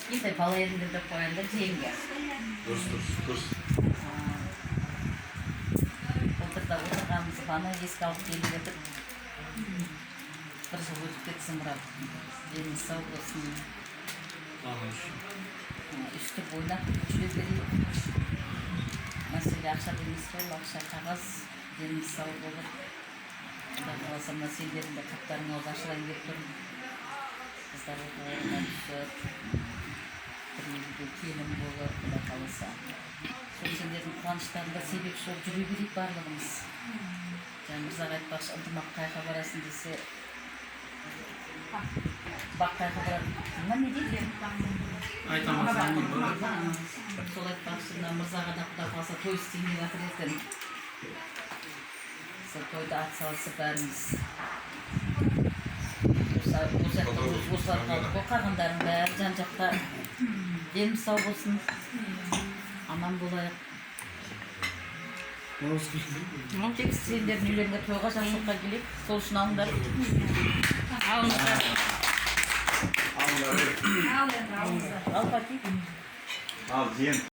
Кішкентай бала едіңдер деп қояйын да жиенге. Дұрыс, дұрыс, дұрыс. Былтыр да отырғанымыз, ана еске алып келіп едік. Бір жыл өтіп кетсін, Мұрат. Деніңіз сау болсын. Өстіп ойнап жүре берейік. Мәселе ақшада емес қой, ол ақша қағаз, деніміз сау болып. Құдай қаласа, мына сендердің де қаптарың аузы ашылайын деп тұр. Қыздар оқу орнына түсіп, бір елге келін болып, құдай қаласа. Сол сендердің қуаныштарыңда себепші болып жүре берейік барлығымыз. Жаңа Мырзаға айтпақшы, ынтымақ қайқа барасың десе, бақ қайқа барады мына, не дейді? Айта алмасаң. Сол айтпақшы, мына Мырзаға да құдай қаласа той істейін деп жатыр екен. Сол тойда ат салысып, бәріміз осы жақта осылар қалдық қой, қалғандарының бәрі жан жақта. Деніміз сау болсын, аман болайық. Тек сендердің үйлеріңе тойға, жақсылыққа келейік, сол үшін алыңдар. Алыңыздар. Алыңдар. Ал енді, алыңыздар. Ал, Пати. Ал, жиен.